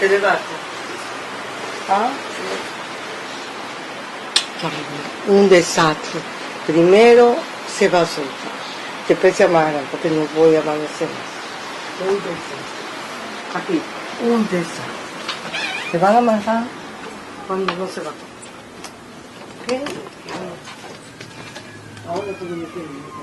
¿Qué le pasa? ¿Ah? Un desastre. Primero se va a soltar, después se amarran porque no voy a amanecer más. Un desastre. Aquí, un desastre. Se van a amarrar cuando no se va a ¿Qué? Ahora todo lo tienen.